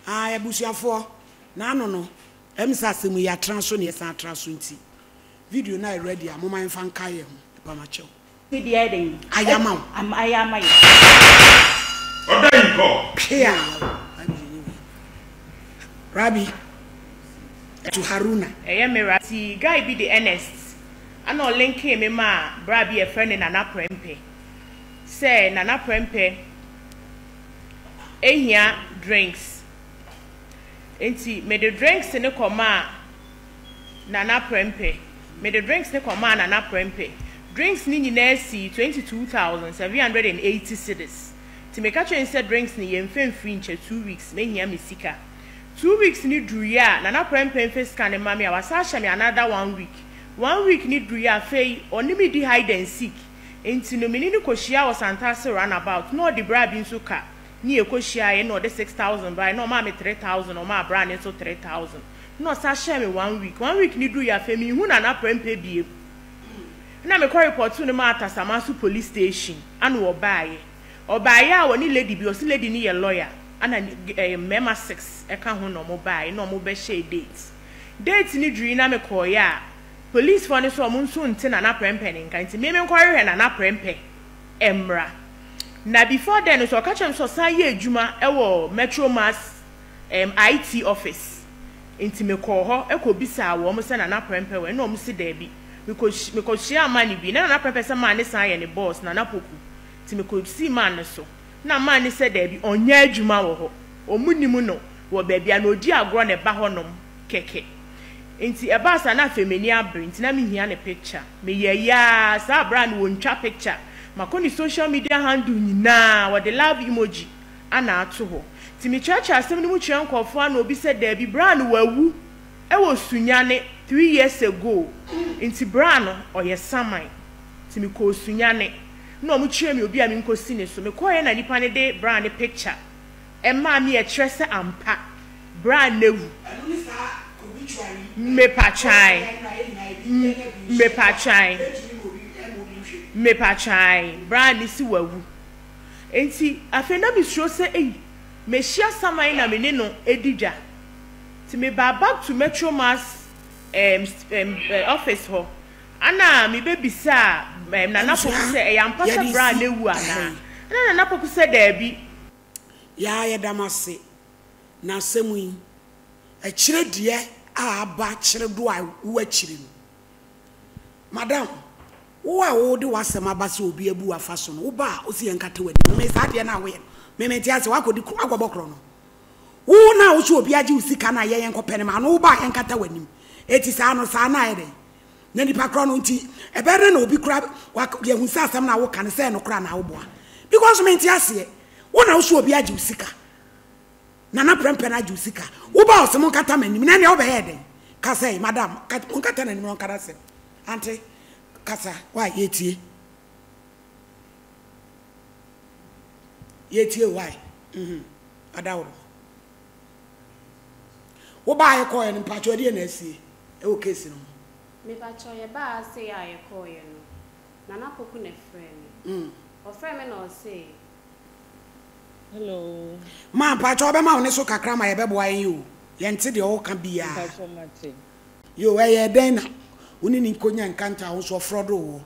Ae abusuafoɔ, n'ano no, ɛm sɛ asɛm yi yɛatra so na yɛsan atra so nti, video no ayɛ ready a momma yɛmfa nkae yɛn ho, mepamakyɛw. Me deɛ ayɛ dɛn? Ayɛ ama wo. Ama ayɛ ama yɛ. Ɔda yi kɔ. Pia. Rabi to Haruna. Ɛyɛ me ra. Nti guy bi de Ernest ana ɔlinkee me maa bra bi yɛfrɛ no Nana Prɛmpɛ sɛ Nana Prɛmpɛ hia drinks nti mede drinks no kɔmaa Nana Prempeh. Mede drinks no kɔmaa Nana Prempeh. Drinks no nyinaa sii 22,780 cedis. Nti meka kyerɛɛ no sɛ drinks no yɛmfa mfiri nkyɛ 2 weeks mɛhia me sika. 2 weeks no duruiɛ a Nana Prempeh mfa sika no mma me a wasan ahyɛ me another one week. One week no duruiɛ a afei ɔne me di hide and seek. Nti no me ne no kɔhyiaa wɔ Santase runabout na ɔde bra bi nso ka ne yɛkɔhyiaeɛ na ɔde 6,000 baeɛ na ɔmaa me 3,000 ɔmaa bra no nso 3,000. Na ɔsan hyɛɛ me one week. One week no duruiɛ afei menhu Nana Prempeh bio. Ɛna mekɔ repɔtoo no maa Tasamaso police station ana ɔbaeɛ. Ɔbaeɛ a ɔne lady bi, ɔse lady no yɛ lawyer ana mmarima 6 ɛka ho na ɔmo baeɛ na ɔmo bɛhyɛɛ date. Date no duruiɛ na mekɔeɛ a policefoɔ no sɛ ɔmo nso nte Nana Prempeh ne nka nti me menkɔhwehwɛ Nana Prempeh mmra. Na before then nso ɔka kyerɛɛ me sɛ ɔsan yɛ adwuma wɔ Metro Mass IT office nti mekɔɔ hɔ kɔbisaa wɔn sɛ Nana Prempeh wɔ he na wɔn se daabi. Mekɔ mekɔhyiaa man bi na Nana Prempeh sɛ man no san yɛ ne boss, Nana Poku, nti mekɔsii man no so na man no sɛ daabi ɔnyɛ adwuma wɔ hɔ, wɔn nnim no wɔ baabi a na ɔdi agorɔ na ɛba hɔnom kɛkɛ. Nti ɛbaa saa na afei m'ani abere nti na mehia ne picture. Meyɛeɛ ara saa berɛ a na wɔntwa picture, makɔ ne social media handle nyinaa wɔde love emoji ana ato hɔ. Nti mekyerɛkyerɛ asɛm no mu kyerɛ nkurɔfoɔ a na obi sɛ daabi braa no wawu wɔ Sunyane 3 years ago nti braa no ɔyɛ saman. Nti mekɔɔ Sunyane na ɔmo kyerɛɛ me obi a menkɔsi ne so. Mekɔeɛ na nipa no de braa no picture maa me a ɛkyerɛ sɛ ampa braa no awu. Ɛno ne saa obituary Mepatwae, mepatwae, mepatwae, braa no si wawu. Enti afei na mesuro sɛ ei, mehyia saman na me ne no adi dwa. Nti mebaa back to Metro Mass um, um, office hɔ. Ana mebɛbisaa um, Nana Poku Abusua, sɛ ɛyɛ ampa sɛ yɛde bra si no awu ɛha anaa? yi. Ɛna Nana Poku sɛ daabi. Yaa yɛda mo ase na asɛm yi akyire deɛ a aba kyere do a wo akyire no madam wo a wo de w'asɛm aba sɛ obi abu w'afa so no wo ba a wo se yɛn kata w'anim no me saa adeɛ no a woyɛ no me mente ase wakɔ di wakɔ bɔ korɔ no wo na wo so obi agye wo sika no a yɛn kɔpɛ no ma no wo ba a yɛn kata w'anim eti saa no saa na ayɛ dɛn na nipa korɔ no nti ɛbɛyɛ dɛn na obi kora yɛhu sɛ asɛm na woka no sɛ no kora na woboa because mente aseɛ wo na wo so obi agye wo sika Nana Prempeh no agye wo sika. Wo ba ɔse monkata m'anim na ɛneɛ wobɛyɛɛ dɛn? Kasa yi madam, monkata n'anim na ɔnka n'asɛm. Ante, kasa, why, yɛtie. Yɛtie o, why? Mhm, adaworo. Wo ba a yɛkɔɔɛ no mpakyɛw ɛdeɛ na asie ɛwɔ case no ho? Mepakyɛw yɛbaa ha sei a yɛkɔɔeɛ no, Nana Poku na ɛfrɛɛ me. Ɔfrɛɛ me na ɔse. Hello. Ma mpakyɛw ɔbɛma wo ne so kakra ma yɛbɛboa yɛn o yɛnte deɛ ɔka biaa. Mpakyɛw mate. Yoo ɛyɛɛ dɛn na wo ne no kɔnya encounter a wo nso ɔfrɔdoo woɔ?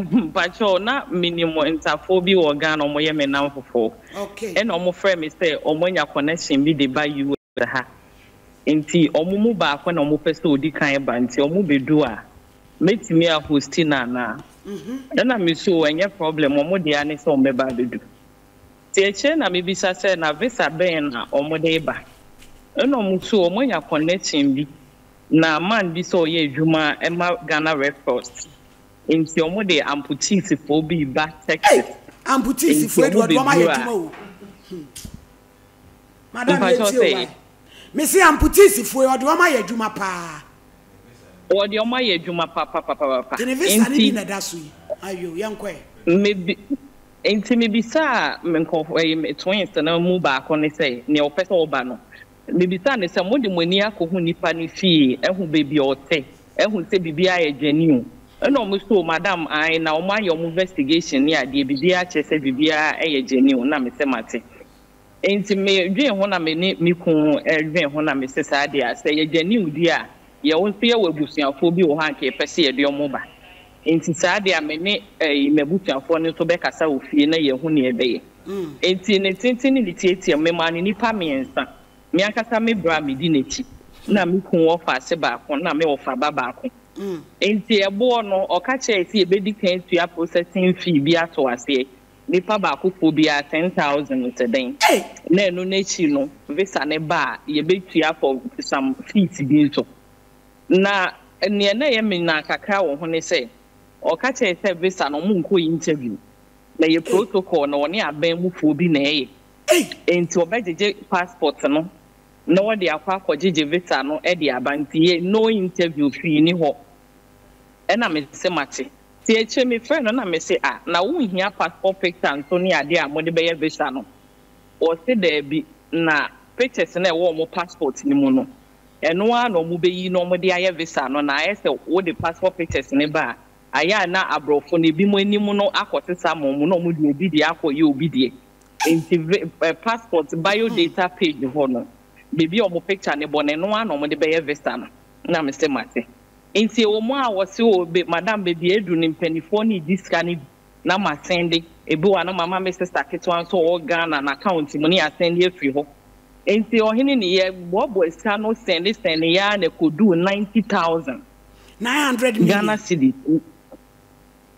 Mpakyɛw na menim ntafoɔ bi wɔ Ghana ɔmo yɛ me nnamfofoɔ ɛna ɔmo frɛɛ me sɛ ɔmo anya connection bi de ba US ha nti ɔmo mu baako na ɔmo pɛ sɛ ɔdi kan ba nti ɔmo bɛdu a mɛtumi a hosti no anaa? Ɛna me so ɛnyɛ problem ɔmo deɛ ara ne sɛ ɔmo bɛba abɛdu. Nti akyire na mebisa sɛ na visa bɛn na ɔmo de reba ɛna ɔmo so ɔmo anya connection bi na man bi sɛ ɔyɛ adwuma ma Ghana Red Cross nti ɔmo de amputees foɔ bi reba Ei! Texas Amputees nti foɔ ɔmo deɛ ɔde wɔn ayɛ bɛduru a adwuma o. Hmm. Madam Mpakyɛw yɛtie o sɛ. why? Mese amputees foɔ yi ɔde wɔn ayɛ adwuma paa. Wɔde wɔn ayɛ adwuma papapapapa Nti ne visa no bi nti na ɛda so yi. Ayo, yɛnkɔ ɛ. me bi nti mebisaa me nkurɔfo ɛyi me twins no mu baako no sɛ nea ɔpɛ sɛ ɔba no mebisaa no sɛ mode mo ani akɔhu nipa no fie ahu baabi a ɔte ahu sɛ biribiara yɛ genuine ɛna wɔn so madam ae na wɔn ayɛ wɔn investigation ne adeɛ biribiara kyerɛ sɛ biribiara yɛ genuine na mesɛ mate. Enti me dwen ho na me ne me kun dwen ho na me se saa deɛ a, sɛ yɛgya new deɛ a, yɛn nso yɛwɔ abusuafoɔ bi wɔ hɔ a anka yɛpɛ sɛ yɛde wɔn ba. Enti saa deɛ a me ne ɛyi m'abusuafoɔ no nso bɛkasa wɔ fie na yɛahu nea yɛbɛyɛ. Enti ne tenten ne ne tiatia mu, memaa no nnipa mmiɛnsa. Me ankasa me bra a medi n'akyi, na me kun wɔfaase baako, na me wɔfa ba baako. Enti ɛboɔ no, ɔka kyerɛɛ yɛn sɛ yɛbɛdi kan atua processing fee bi ato aseɛ. Nipa baako foɔ biara 10,000 sɛ dɛn. Na ɛno no akyi no, visa no ba a, yɛbɛtua for some fees bi nso. Na nea na ɛyɛ me naa kakra wɔ ho ne sɛ, ɔka kyerɛɛ sɛ visa no wɔnkɔ interview. Na ɛyɛ protocol na ɔne aban mufoɔ bi na ɛyɛ. Enti ɔbɛgyegye passport no na wɔde akɔ akɔgyegye visa no de aba. Nti yɛ no interview hwee nni hɔ. Ɛna mese mate. Nti akyire mefrɛɛ no na mese ah na wonhia passport picture nso ne adeɛ a mode bɛyɛ visa no? Ɔse daabi na pictures no a ɛwɔ wɔn passport no mu no ɛno ara na wɔbɛyi na wɔde ayɛ visa no na ayɛ sɛ wode passport pictures no ba a ayɛ a na aborɔfo no ebinom anim no akɔsesa ama wɔn na wɔde obi deɛ akɔyɛ obi deɛ. Nti passport bio data page hɔ no baabi a wɔn picture no bɔ no ɛno ara na wɔde bɛyɛ visa no na mese mate. Nti ɛwɔ mu a wɔse o be madam baabi a aduru no mpaninfoɔ no redi sika no bi na masɛnde, ebi wɔ a na mama me sister ketewa nso a ɔwɔ Ghana n'account mu na yɛasɛnde afiri hɔ. Nti ɔhene ne yɛ boaboa sika no sɛnde sɛnde yɛ ara na ɛkɔduu 90,000 900 million. Ghana cedis.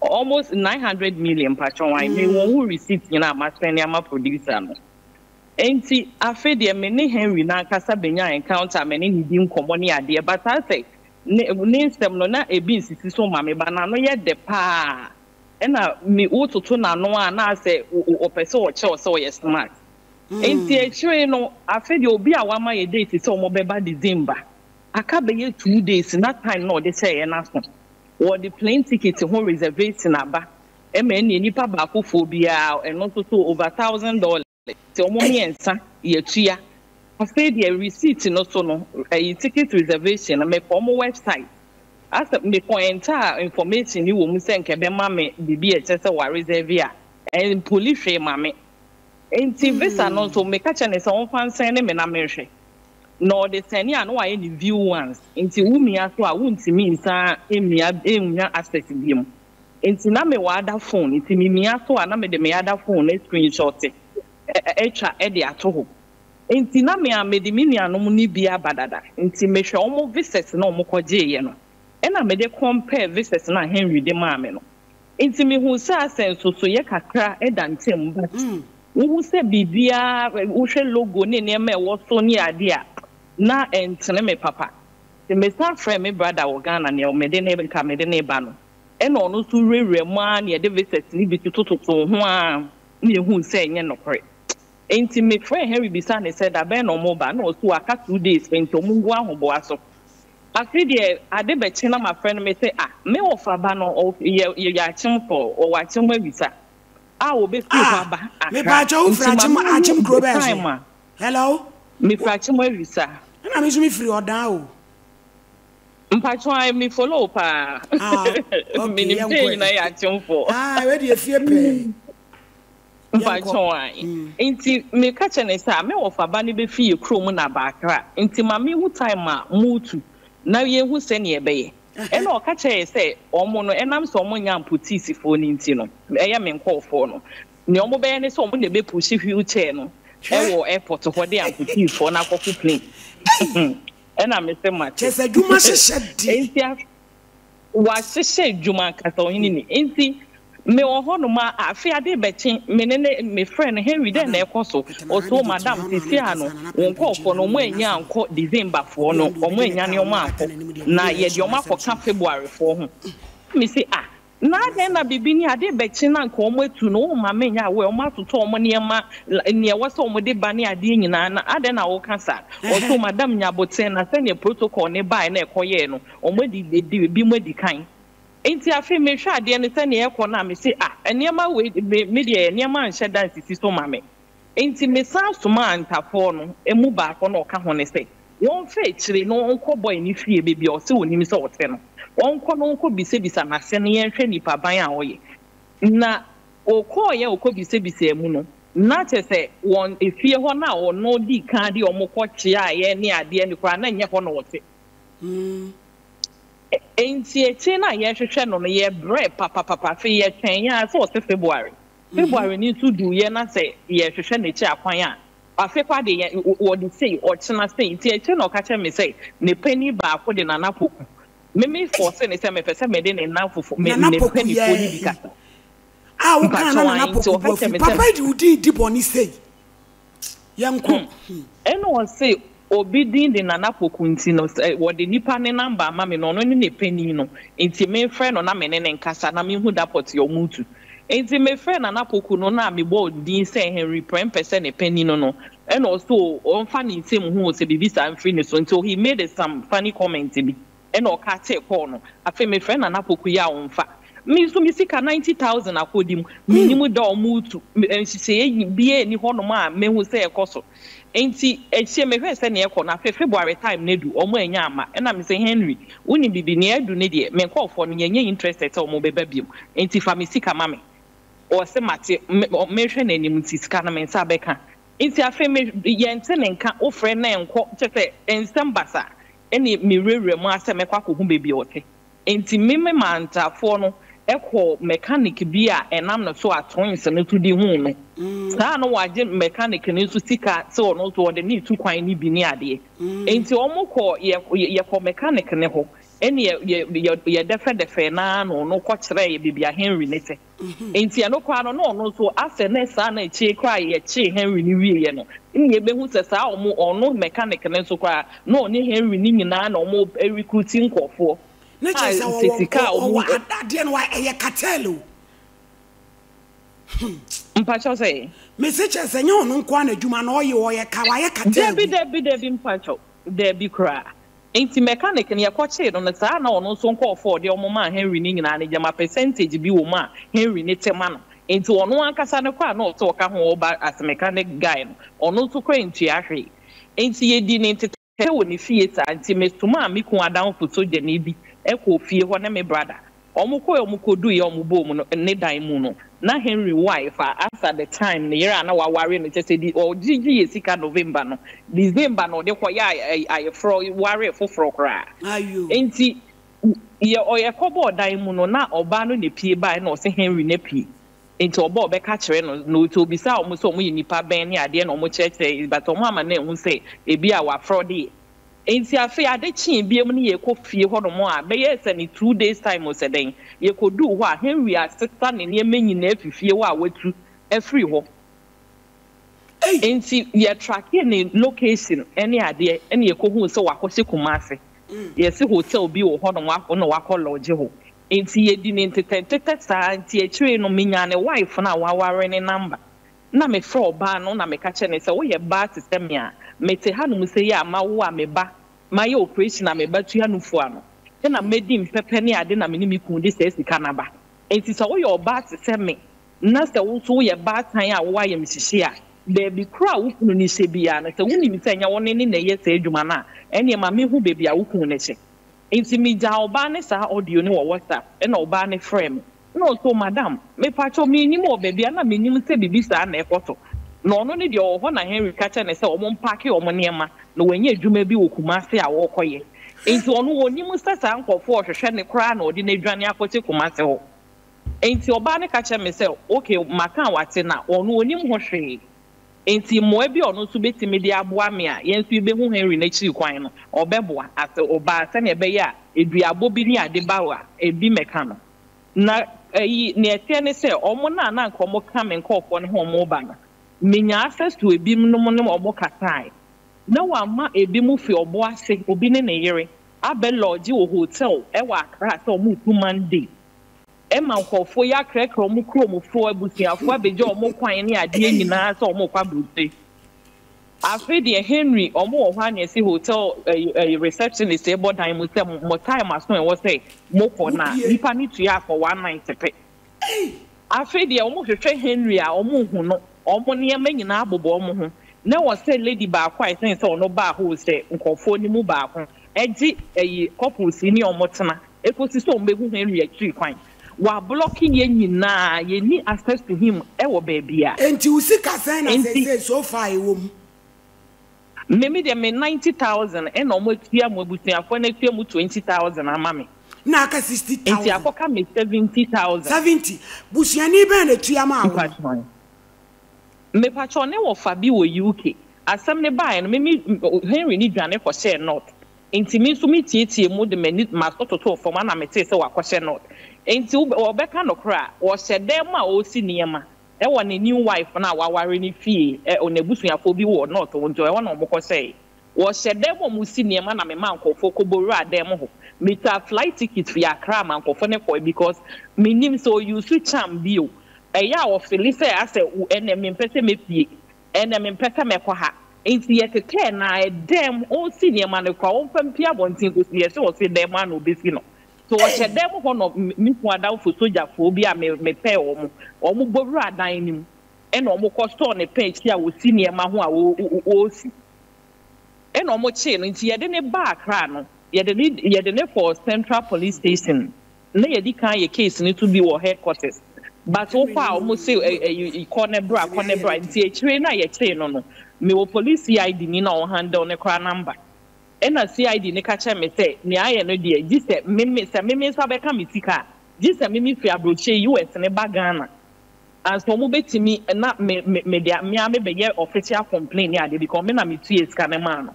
Almost 900 million mpakyɛw ae me wɔ ho receipt nyinaa a masɛnde ama producer no. Enti afei deɛ me ne Henry no ankasa bɛnyaa encounter a me ne no di nkɔmmɔ ne adeɛ but asɛ ne ne nsɛm no na ebi nsisi so ma me but n'ano yɛ dɛ paa ɛna me wototo n'ano a na asɛ ɔpɛ sɛ ɔkyerɛ wo sɛ ɔyɛ smart. Enti akyire no afei deɛ obi a wama yɛ date sɛ wɔbɛba December aka bɛyɛ 2 days na time na ɔde hyɛeɛ no aso. Wɔde plane ticket ho reservation aba ma ɛnneɛ nipa baakofoɔ biara ɛno nso so over $1,000 nti wɔn mmiɛnsa yɛtua. Afei deɛ receipt no so no ɛyi ticket reservation no mekɔ wɔn website asɛ mekɔ enter information no wɔ mu sɛ nka ɛbɛma me biribi a ɛkyerɛ sɛ wa reserve a ɛmpuli hwee ma me. Nti visa no nso meka kyerɛ no sɛ ɔmfa nsɛne me na menhwɛ. Na ɔde sɛne a na wayɛ no view once nti wo mia so a wontumi nsan mmia nnya access biom. Nti na mewɔ other phone nti me mia so a na mede me other phone no screenshot atwa de ato hɔ. Nti na me a mede me nuanom no bi aba dada nti mehwɛ wɔn visas no a wɔkɔgyeeɛ no ɛna mede compare visas no a Henry de maa me no. Nti mehuu sɛ asɛ nsosoyɛ kakra da ntam but wohu sɛ biribiara wohwɛ logo ne nneɛma a ɛwɔ so ne adeɛ a na ɛntene me papa. Nti mesan frɛɛ me brother wɔ Ghana nea mede ne nka mede no reba no ɛna ɔno nso wurawura mu ara na yɛde visas no bi totototoo ho ara na yɛhuu sɛ ɛnyɛ nokorɛ. Nti mefrɛɛ Henry bisaa no sɛ da bɛn na wɔreba na ɔse aka 2 days pɛ nti wɔngu ahoboa so. Afei deɛ ade bɛkye na mafrɛ no mese ah me wɔfa ba no ɔ yɛ yɛyɛ akyemfoɔ ɔwɔ akyem awisa a ɔbɛfiri hɔ Ah, aba Accra mepaakyɛ wo firi nti ma akyem menhu akyem kuro the bɛn so? time a Hello? mefiri akyem awisa. Ɛna me nso mefiri ɔdan o. Mpakyɛw ae me follow wo paa Ah, okay, menim sɛ yɛnkɔ yɛn ɛ. nyinaa yɛ akyemfoɔ. Ah, wei deɛ efie pɛɛ. Yɛnkɔ. Mpakyɛw ae nti meka kyerɛ no sɛ ah me wɔfa ba no bɛfi yɛ kurom na aba Accra nti ma menhu time a moretu na yɛnhu sɛnea ɛbɛyɛ. Ɛna ɔka kyerɛɛ yɛ sɛ wɔn no ɛnam sɛ wɔn nyɛ ampotiisifoɔ no nti no ɛyɛ me nkorɔfoɔ no nea wɔn bɛyɛ ne sɛ wɔn na ɛbɛ push wheelchair no Hwɛ. ɛwɔ airport hɔ de ampotiisifoɔ no akɔfo plane. Ɛna mese mate. Kyerɛ sɛ adwuma hyehyɛ deɛ. Nti af wahyehyɛ adwuma ankasa ɔhene ni. Nti mewɔ hɔnom a afei ade rebɛkye me ne ne mefrɛ no Henry dɛn na Madam, ɛkɔ so? ɛtɛm Ɔse aha oh ne deɛ gyina madam hɔ na seesei ɔne a no kasa na wo n'apɛmpɛ gyina nkorɔfoɔ no hɔ wɔn na annya n'asɛm. ankɔ Decemberfoɔ Obi no a ɔde obi wɔn de ne annya kaa ne ɔne wɔn akata ankɔ n'anim deɛ na ɔne yɛde yɛ wɔn asɛm akɔka so. Februaryfoɔ ho. Mese ah na adɛn na biribi ni ade rebɛkye na anka wɔn atu no womma menyɛ aware wɔn atotɔ wɔn nneɛma nea ɛwɔ sɛ wɔn de ba ne adeɛ nyinaa na adɛn na woka saa? Ɔse oh madam nya aboterɛ na sɛdeɛ protocol no baeɛ na ɛkɔyɛɛ no wɔn adi adi ebinom adi kan. Nti afei mehwɛ adeɛ no sɛdeɛ ɛrekɔ no a mese ah nneɛma wei me me deɛ nneɛma nhyɛ da nsisi so ma me. Nti mesan somaa ntafoɔ no mu baako na ɔka ho ne sɛ wɔmfa akyire na ɔnkɔ boy no fie baabi a ɔse ɔnim sɛ ɔte no ɔnkɔ na ɔnkɔ bisabisa n'ase na yɛnhwɛ nipa ban a ɔyɛ. Na ɔkɔeɛ a ɔkɔ bisabisaa mu no. Na kyerɛ sɛ wɔn efie hɔ no a ɔno dii kan de wɔn kɔ kyeaeɛ ne adeɛ no koraa na ɛnyɛ hɔ na ɔte. Enti akyire no a yɛrehwehwɛ no no yɛbrɛɛ papapapa. Afei yɛtwɛn ara sɛ ɔse February. February no nso duiɛ na sɛ yɛrehwehwɛ n'akyi akwan a, afe koraa deɛ yɛn wɔde sei, ɔkyena sei. Nti akyire na ɔka kyerɛɛ me sɛ ne panin baako de Nana Poku. Me me force no sɛ mepɛ sɛ mede ne nnamfofo me Nana ne Poku mpaninfoɔ no bi yɛɛ kasa. A wo kaa na Mpakyɛw Nana ae nti Poku ɔka bu kyerɛɛ afu me sɛ papa yi de wo din di bɔne sei. Yɛnkɔ. Hmm. Ɛna ɔse obi din de Nana Poku nti no sɛ wɔde nipa ne number ama me no ɔno ne ne panin no nti menfrɛ no na me ne no nkasa na menhu da pɔtee a ɔmo tu. Nti mefrɛɛ Nana Poku no na mebɔɔ din sɛ Henry Prempeh sɛ ne panin no no ɛna ɔse oo ɔmfa ne nsam hu sɛ biribi saa mfiri ne so nti he made some funny comment bi. Ɛna ɔka tee kɔɔ no. Afei me frɛ Nana Poku yi a ɔnfa. Me nso me sika 90,000 akɔdi mu. Mennim da a ɔmo retu. Nhyehyɛeɛ biara nni hɔ nom a mɛhu sɛ ɛkɔ so. Nti akyire mehwɛɛ sɛnea ɛkɔ no, afei February time no adu, ɔmo annya amma. Ɛna me se Henry, wonim biribi, nea adu no deɛ, me nkorɔfoɔ no yɛnyɛ interested sɛ ɔmo bɛba biom. Nti fa me sika ma me. Ɔse mate, mehwɛ n'anim nti sika no me nsa bɛka. Nti afei me, yɛnte ne nka, wofrɛ no a ɛnkɔ, kyerɛ sɛ nsɛm basaa. Ɛnna mewurawuraa mu ara sɛ mɛkɔ akɔhu baabi a ɔte. Enti me ne m'antafoɔ no kɔɔ mɛkanik bi a ɛnam ne so a twins no nso de huu no. Saa na wɔagye mɛkanik no nso sika sɛ ɔno nso ɔde no retu kwan no bi ne adeɛ. Enti wɔkɔɔ, yɛ, yɛkɔɔ mɛkanik no hɔ, ɛnna yɛ, yɛ, yɛdɛfɛdɛfɛɛ no ara na ɔno kɔkyerɛɛ yɛn baabi a Henry no te. Enti ɛno koraa no, na ɔno nso asɛ na saa na akyire koraa a yɛkyee Henry no wieeɛ no, nna yɛbɛhu sɛ saa ɔmo, ɔno mechanic no nso koraa, na ɔne Henry no nyinaa na ɔmo recruit nkorɔfoɔ Ne a kyerɛ sɛ sɛ ɔwɔ sika a ɔwɔ ɔmo. adeɛ no ɛyɛ cartel o. Hmm. Mpakyɛw sɛ? Mese kyerɛ sɛ nyɛ ɔno nko ara na adwuma no ɔyɛ ɔyɛ ka wayɛ cartel Dabi bi. dabi dabi mpakyɛw, dabi koraa. Enti mechanic no yɛkɔkyee no no saa na ɔno nso nkorɔfoɔ a ɔde wɔn maa Henry no nyinaa no gyama percentage bi wɔ mu a Henry no te ma no. Enti ɔno ankasa no koraa na ɔsɛ ɔka ho ɔba as mechanic guy no ɔno nso koraa ntua hwee. Enti yɛdii ne ntetɛ wɔ ne fie saa nti mesomaa me kunu adamfo sogyani bi kɔɔ fie hɔ ne me brother. Wɔkɔe a wɔkɔduiɛ a wɔbɔɔ mu no ne dan mu no, na Henry wife a as at the time ne yere a na waware no kyerɛ sɛ di ɔgyegyeeɛ sika November no, December na ɔde kɔyɛɛ ayeforɔ waree foforɔ koraa. Ayoo. Nti yɛ yɛkɔbɔɔ dan mu no na ɔbaa no na epie baeɛ na ɔse Henry no apue. Nti ɔba a ɔbɛka kyerɛ no na nti ɔbisaa wɔn sɛ wɔyɛ nnipa bɛn ne adeɛ na wɔkyerɛkyerɛɛ but wɔn amma no anhu sɛ ebia wafrɔdeɛ. Enti afei ade kyee biom ne yɛrekɔ fie hɔnom a, bɛyɛ sɛ ne two days time o sɛ dɛn, yɛkɔduu hɔ a, Henry asesa ne nneɛma nyinaa afi fie hɔ a watu afiri hɔ. Ei! Enti yɛ trackee ne location ne adeɛ ɛna yɛkɔhuu sɛ wakɔhyɛ Kumasi. Yɛse hotel bi wɔ hɔnom a na wakɔ lodge hɔ. Enti yɛdi ne ntetɛntetɛ saa nti akyire no menyaa ne wife no a waware ne number. Nna mefrɛ ɔbaa no na meka kyerɛ no sɛ, Woyɛ baa te sɛ me a, metse hanom sei a mawo a me ba, mayɛ oprehyɛn a me ba tua nufu ano, nna medi mpɛpɛ ne ade na me ne me kun de saa sika no aba. Ntsi sɛ woyɛ ɔbaa te sɛ me na sɛ wo so woyɛ baatan a wowɔ ayamhyehye a, beebi kor a wo kunu no hyɛ biara no, sɛ wonim sɛ nnyɛ wo ne no na ɛyɛ saa edwuma no a, ɛnneɛ ma mehu beebi a wo kunu no hyɛ. Ntsi migyaa ɔbaa no saa audio no wɔ WhatsApp na ɔbaa no frɛɛ me. Na ɔse oh madam, mepakyɛw mennim wɔ baabi a na mennim sɛ biribi saa na ɛkɔ so. Na ɔno ne deɛ ɔwɔ hɔ na Henry ka kyerɛɛ no sɛ wɔn mpaake wɔn nneɛma na wanya adwuma bi wɔ Kumasi a ɔrekɔyɛ. Enti ɔno ɔnnim sɛ saa nkorɔfoɔ a ɔhwehwɛ no koraa na ɔde no adwane akɔhyɛ Kumasi hɔ. Enti ɔbaa no ka kyerɛɛ me sɛ okay maka a wate na ɔno ɔnnim ho hwee. Enti mmoa bi a ɔno nso bɛtumi de aboa me a yɛn nso yɛbɛhu Henry no akyiri kwan no, ɔbɛboa as ɔbaa sɛdeɛ ɛbɛyɛ a aduabɔ bi ne ade ba a ebi mmɛka no. Na ɛyi, nea ɛteɛ ne sɛ, wɔn a na anka wɔka me nkurɔfoɔ no ho a wɔreba no, menyaa access to ebinom ne wɔn kasae. Na wɔama ebinom fi ɔbo ase, obi ne ne yere, abɛ lodge wɔ hotel wɔ Accra sɛ wɔretu Monday. Ɛma nkurɔfoɔ yi akrakra wɔn kuromfoɔ, abusuafoɔ abɛgya wɔn kwan ne adeɛ nyinaa sɛ wɔrekɔ aburokyire. Afei deɛ Henry ɔmo wɔ hɔ a na yɛse hotel ɛyi ɛyi receptionist bɔ dan mu sɛ mo time aso a ɛwɔ sɛ mo kɔ na Mo pie. nipa no tua for one night pɛ. Ei! Afei deɛ ɔmo hwehwɛ Henry a ɔmo nhu no, ɔmo nneɛma nyinaa bobɔ ɔmo ho. Na ɛwɔ sɛ lady baako a ɛsen sɛ ɔno baa hɔ o sɛ nkorɔfoɔ no mu baako gye ɛyi couples yi ne ɔmo tena ɛkɔsi sɛ ɔmo bɛhu Henry akyiri kwan. Wablɔke yɛn nyinaa, yɛnni access to him wɔ baabiara. Enti wo sika sɛn na Enti. seesei so far ɛwɔ mu? Me me deɛ me 90,000 ɛna wɔn atua mu, abusuafoɔ no atua mu 20,000 ama me. Na aka 60,000. Enti akɔka me 70,000. 70. Busuani bɛn na ɛtua maa wo no? Mpakyɛw. Mepakyɛw ne wɔfa bi wɔ UK. Asɛm no baeɛ no me me Henry no dwane kɔhyɛɛ North. Nti me nso me tietie mu de m'ani m'aso totoo fam ana metee sɛ wakɔhyɛ North. Nti wo wɔbɛka nokorɛ a, ɔhyɛ dan mu a ɔresi nneɛma ɛwɔ ne new wife no a waware no fie ɛ n'abusuafoɔ bi wɔ North hɔ nti ɛhɔ na wɔkɔhyɛeɛ. Wɔhyɛ dan mu a wɔresi nneɛma na memaa nkurɔfoɔ kɔbɔ wuraa dan mu hɔ. Metwaa flight ticket firi Accra ma nkurɔfoɔ no kɔe because mennim sɛ ɔ use charm bi o. Ɛyɛ a ɔfili sɛ asɛ ɛnɛ mempɛ sɛ mɛpue, ɛnɛ mempɛ sɛ mɛkɔ ha. Nti yɛtetɛɛ no ara dan mu, ɔresi nneɛma no koraa ɔmfa mpue abɔnten kɔsi, yɛse ɔse dan mu ara na ɔbɛsi no. So ɔhyɛ dan mu hɔ na me kunu adamfo sogyafoɔ bi a mepɛɛ wɔn, wɔbɔ wuraa dan no mu ɛna wɔkɔ sɔɔ ne pɛn akyi a ɔsi nneɛma ho a ɔresi. Ɛna wɔkyee no, nti yɛde no baa Accra no, yɛde no yɛde no kɔɔ Central Police Station, na yɛdi kan ayɛ case no nso bi wɔ headquarters, but wokɔ a wɔn se ɛyi kɔ ne bra, kɔ ne bra, nti akyire no a yɛkyee no no, mewɔ police CID ni no a ɔhandle no koraa number, ɛna CID no ka kyerɛɛ me sɛ nea ayɛ no deɛ gye sɛ me me sɛ me me nsa bɛka me sika a, gye sɛ me me firi aburokyire US no ba Ghana. Ansa ɔmo bɛtumi na me me me de me ara me bɛyɛ official complain ne adeɛ because me na me tuaa sika no maa no.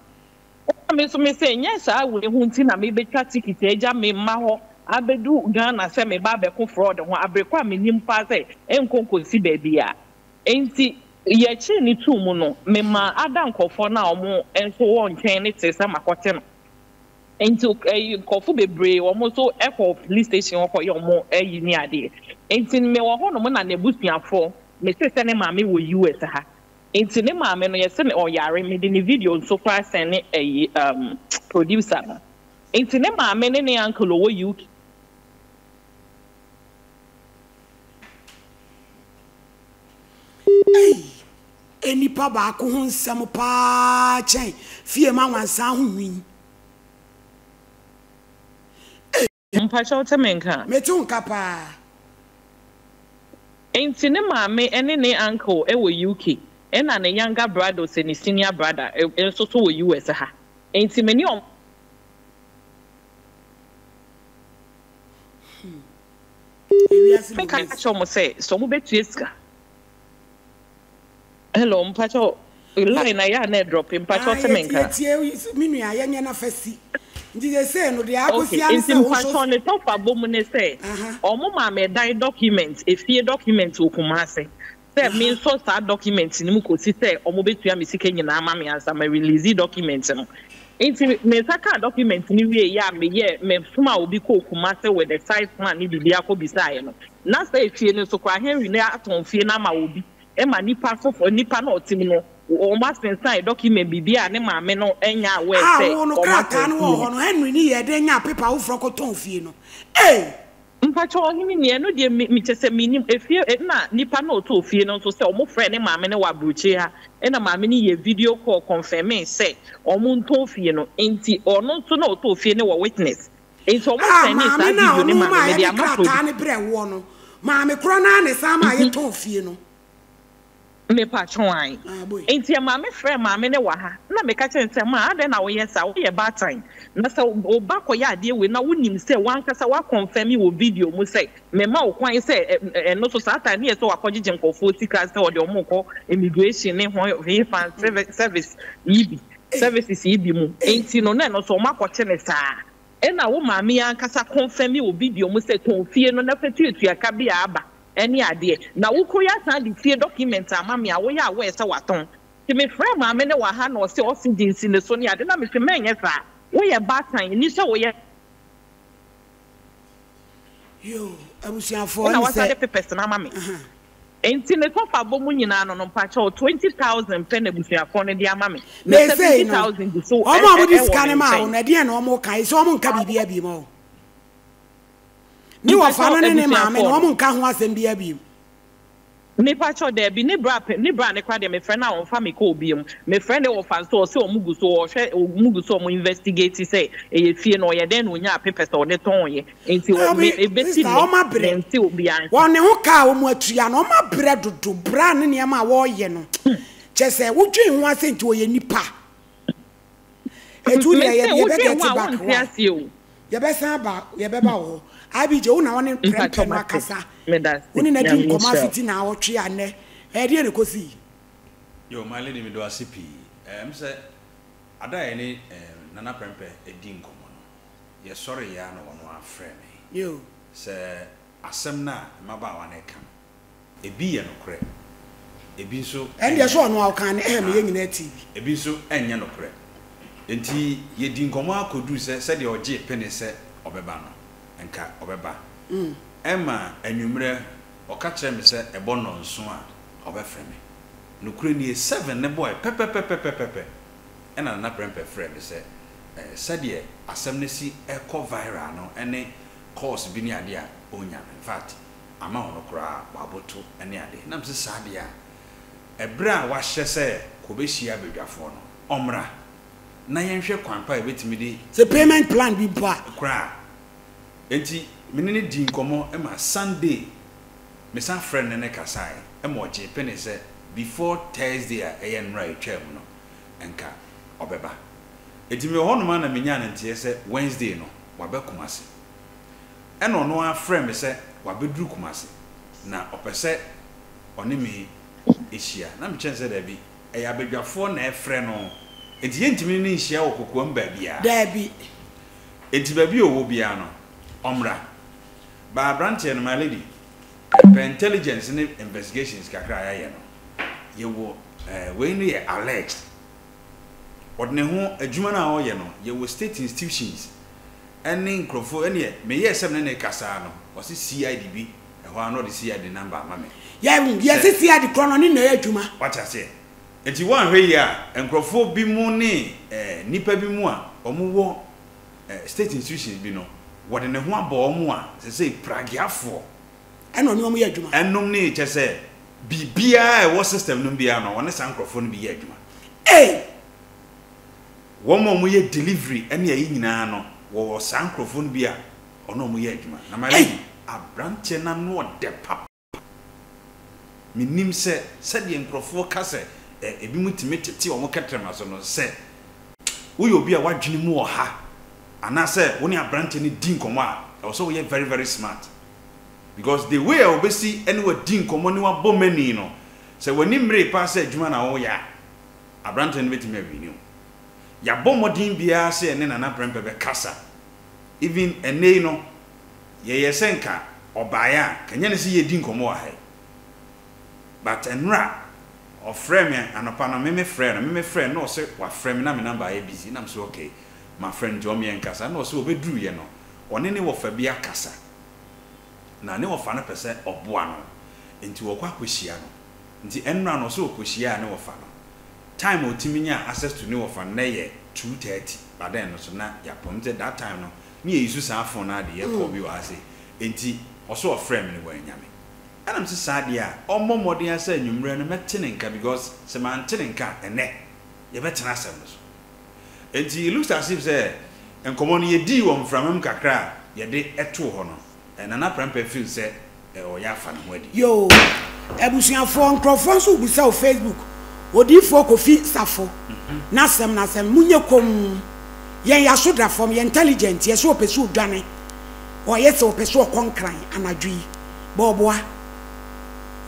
Ɛna me nso me se nyɛ saa wei ho nti na me bɛtwa ticket agya me mma hɔ abɛdu Ghana sɛ me ba abɛko fraud ho abere ko a me nim paa sɛ ɛnkɔ nkɔsi baabiara. Nti yɛkyee no too mu no me maa ada nkorɔfoɔ no a ɔmo nso wɔ nkyɛn no tee sɛ makɔte no. Nti ɛyi nkorɔfo bebree wɔn nso kɔ police station hɔ kɔyɛ wɔn ayi ne adeɛ. Nti me wɔ hɔ nom na n'abusuafoɔ, me te sɛ ne maame wɔ US ha. Nti ne maame no yɛse no ɔyare, me de ne video nso koraa sɛne ɛyi um producer no. Nti ne maame ne ne uncle ɔwɔ UK. Ei, nnipa baako ho nsɛm paa kyɛn fie ma nwansaa ho nwi. Ei. Mpakyɛ wote me nka? Mete wo nka paa. Nti ne maame ne ne uncle wɔ UK ɛna ne younger brother ose ne senior brother nso so wɔ US ha. Nti me ne wɔn. Hmm. Ewiase Me mu ka wiase. kyerɛ wɔn sɛ sɛ wɔn bɛtua sika. Hello mpakyɛw line na yɛ a na ɛdrɔpe mpakyɛw Ah, te me yɛ nka. yɛtie me nua yɛnyɛ na fa si. Nti sesei no deɛ Okay akɔsi ara ne nti sɛ wo nso. mpakyɛw ne tɔfa bɔ mu ne sɛ Aha, wɔn maa me dan document efie document wɔ Kumasi sɛ aha. mensɔ saa document no mu kɔsi sɛ wɔbɛtua me sika nyinaa ama me ansa ma release document no. Nti me nsa kaa document no wieeɛ a meyɛɛ mesomaa obi kɔɔ Kumasi with the site plan ne biribiara kɔbisaeɛ no, na sɛ efie no nso koraa Henry no atɔn fie no ama obi ma nipa foforɔ, nipa no a ɔte mu no wɔn asensan document biribiara a ne maame no nyɛ aware A sɛ wo no wɔn krataa atɔn no fie wɔ no. hɔ no Henry no yɛɛ dɛn nyaa paper foforɔ kɔtɔn fie no? Ei! Mpakyɛw ɔhene ni ɛno deɛ me me kyɛsɛ menim efie ɛna nipa no a ɔtɔɔ fie no nso sɛ ɔmo frɛɛ ne maame no wɔ abrokyire ha ɛna maame no yɛɛ video call confirmee sɛ ɔmo ntɔn fie no nti ɔno nso na ɔtɔɔ fie no wɔ witness nti ɔmo A sɛndee maame saa no a video no ɔno maa me maa mede yɛde ama produ krataa no brɛɛ woɔ no maame korɔ no ara na ɛsan maa yɛtɔn fie no. Mepakyɛw ae. Ah boy. Enti ɛmaa me frɛɛ maame no wɔ ha na meka kyerɛɛ no sɛ, Ma, adɛn na woyɛ saa? Woyɛ baatan, na sɛ wo ba kɔyɛ adeɛ wei na wonim sɛ w'ankasa woakɔnfɛme wɔ video mu sɛ mema wo kwan sɛ ɛno nso saa time no yɛ sɛ wakɔgyegye nkurɔfoɔ sika sɛ ɔde wɔn rekɔ immigration ne ho hefa service yi bi services yi bi mu enti no na ɛno nso wɔakɔkye no saa. Ɛna wo maame yi ankasa kɔnfɛme wɔ video mu sɛ tɔn fie no na fa tuatua ka bi a aba ɛne adeɛ. Na wo kuro yi asan de fie document ama me a woyɛ aware sɛ watɔn. Nti me frɛɛ maame no wɔ ha na ɔse oxygen si ne so ne ade na mese mɛnyɛ saa. Woyɛ baatan nni sɛ woyɛ. Yoo abusuafoɔ Ɛna ɛne wasan sɛ de papers no ama me. aha. Nti ne tɔfabɔ mu nyinaa no no mpakyɛw 20,000 pɛ na abusuafoɔ no de ama me. Na Meesei no 70,000 gu so wɔn a wɔde ɛwɔ sika me no maa wo nkyɛn. no ɛdeɛn na wɔn ka ɛsɛ wɔn nka biribiara bio ma wo ne wɔfa Mpakyɛw no ne ne maame abusuafoɔ no no. wɔn nka ho asɛm biara bio. Mepakyɛw, dabi, ne bra pɛ, ne bra no koraa deɛ mefrɛ no a ɔmfa me kɔ biom. Mefrɛ ne wɔfa nso ɔse ɔmo gu so ɔhwɛ, ɔmo gu so ɔmo investigate sɛ ɛyɛ fie no ɔyɛ dɛn na ɔnyaa papers a ɔde tɔn yɛ. Nti ɔ, me, Dabi, ɛbɛsi sister, nnɛ, wɔn abrɛ. mente obiara nka. Wɔn ne ho ka a wɔn atua no, wɔn abrɛ dodo. Bra ne nneɛma a wɔreyɛ no, kyerɛ sɛ wodwen ho ara sɛ nti ɔyɛ nipa. Etu deɛ Mese yɛ yɛbɛ wodwen get ho a back wonte why? aseɛ o. Yɛbɛsan aba yɛbɛba wɔ hɔ. IBJ wo na wo ne Mpakyɛw prɛmpɛ no mate. akasa. Medase. Wo ne no adi Nyame nkɔmmɔ nhyira wo. afiti naawɔtwe a nnɛ ɛdeɛn na ɛkɔsii? Yo, my lady meda wo ase pii. Ɛm sɛ ada a yɛne Nana Prɛmpɛ dii nkɔmmɔ no, yɛsɔreeɛ ara na ɔno ara frɛɛ me Yo. sɛ asɛm no a mmabaawa no reka no, Ebi yɛ nokorɛ, ebi nso Ɛndeɛ nyɛ. sɛ ɔno a ɔkaa no ɛɛ me yɛn nyinaa tee bi. Ebi nso nyɛ nokorɛ. Enti yɛdii nkɔmmɔ ara kɔduruu sɛ sɛdeɛ ɔgyee pene sɛ ɔbɛba no, nka ɔbɛba. Ɛma anwummerɛ ɔka kyerɛɛ me sɛ ɛbɔ nnɔnson a ɔbɛfrɛ me. Nokorɛ nie, seven no bɔeɛ pɛpɛpɛpɛpɛpɛ ɛna Nana Prɛmpɛ frɛɛ me sɛ sɛdeɛ asɛm no si rekɔ viral no ne calls bi ne adeɛ a ɔnya no, in fact, ama ɔno koraa waboto ne ade. Na mese saa deɛ a, ɛberɛ a wahyɛ sɛ kɔbɛhyia abadwafoɔ no, ɔmmra na yɛnhwɛ kwan pa a yɛbɛtumi de. Sɛ payment plan bi mpo a. Koraa. Enti me ne no dii nkɔmmɔ ma Sunday mesan frɛɛ no ne no kasaeɛ ma ɔgyee pene sɛ before Thursday a ɛyɛ nnora a ɛtwaa mu no, nka ɔbɛba. Enti mewɔ hɔnom ara na menyaa no nteɛ sɛ Wednesday no, waba Kumasi. Ɛna ɔno ara frɛɛ me sɛ wabɛduru Kumasi na ɔpɛ sɛ ɔne me hyia. Na mekyerɛ no sɛ daabi, ɛyɛ abadwafoɔ na ɛrefrɛ no, enti yɛntumi ne no nhyia wɔ kokoam baabiara. Daabi. Enti baabi a ɔwɔ biara no, ɔmmra. But aberanteɛ no, my lady, pɛ intelligence ne investigations kakra a yɛayɛ no, yɛwɔ, eh, wei no yɛ alleged. Ɔde ne ho, adwuma no a ɔreyɛ no, yɛwɔ state institutions ne nkurɔfoɔ, ɛneɛ meyɛɛ sɛ me ne no rekasa ara no, ɔse CID bi, ɛhɔ ara na ɔde CID number ama me. Yɛ, Sɛ. yɛse CID korɔ no, ɔne na ɛyɛ adwuma. Wate aseɛ? Nti woanhwɛ yie a, nkurɔfoɔ bi mo ne eh, nnipa bi mo a wɔwɔ eh, state institutions bi no, wɔde ne ho abɔ wɔn a, sesei prageafoɔ. Ɛna ɔne wɔn yɛ adwuma. Ɛnom ne kyerɛ sɛ, biribiara a ɛwɔ system no mu biara no, ɔne saa nkurɔfoɔ no bi yɛ adwuma. Ei! Wɔn a wɔyɛ delivery ne ayi nyinaa no, wɔwɔ saa nkurɔfoɔ no bi a ɔne wɔn yɛ adwuma. Na my lady, Ei! aberanteɛ no ano ɔdɛ papa. Mennim sɛ, sɛdeɛ nkurɔfoɔ ka sɛ ɛ, ebinom tumi tete wɔn kɛtrɛma so no, sɛ woyɛ obi a w'adwene mu wɔ ha, anaasɛ wo ne aberanteɛ no di nkɔmmɔ a, ɛwɔ sɛ woyɛ very very smart. Because the way a ɔbɛsi ne wo adi nkɔmmɔ ne wo abɔ mani no, sɛ w'ani mmeree paa sɛ adwuma na woreyɛ a, aberanteɛ no bɛtumi awini wo. Yɛabɔ mmɔden biara sɛ yɛne Nana Prɛmpɛ bɛkasa. Even ɛnnɛ yi no, yɛyɛɛ sɛ nka ɔbaeɛ a, nka ɛnyɛ ne sɛ yɛredi nkɔmmɔ wɔ ha yi. But nnora, ɔfrɛɛ me anɔpa no, me mefrɛɛ no, me mefrɛɛ no na ɔse wafrɛ me na me number ayɛ busy. Na mese okay, mafrɛ no nti ɔmme yɛnkasa. Ɛna ɔse ɔbɛduruiɛ no, ɔne ne wɔfa bi akasa. Na ne wɔfa no pɛ sɛ ɔboa no, nti wɔkɔ akɔhyia no. Nti ɛnora no ɔse ɔkɔhyiaa ne wɔfa no. Time a ɔtumi nyaa access to ne wɔfa no na ɛyɛ 2:30 but then no so na yɛapɔn. Nti that time no ne yɛ use saa phone no ara de yɛ call bi wɔ ha sei. Nti ɔse ɔfrɛɛ me no wannya me. Ɛna mese saa deɛ a ɔmmɔ mmɔden ara sɛ anwummerɛ no mɛte ne nka because sɛ mante ne nka a ɛnnɛ yɛbɛtena asɛm no so. Nti it looks as if sɛ nkɔmmɔ no yɛdii wɔ mframa mu kakra a yɛde too hɔ no, Nana Prempeh feel sɛ ɔyɛ afa ne ho adi. Yoo abusuafoɔ nkorɔfoɔ nso rebisa wo Facebook odiyifoɔ Kofi Safo n'asɛm n'asɛm monyɛ komm yɛn yaso da fam yɛ intelligent yɛsɛ ɔpɛ sɛ ɔdwane ɔyɛ sɛ ɔpɛ sɛ ɔkɔ nkran anadwo yi bɔɔboa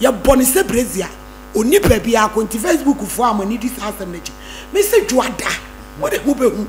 yɛbɔ no sɛ brezia ɔnni baabiara kɔ nti Facebook foɔ a mo ani di saa asɛm no akyi mese dwoada mode mo bɛhu.